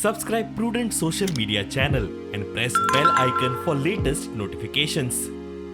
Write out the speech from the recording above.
Subscribe Prudent social media channel and press bell icon for latest notifications.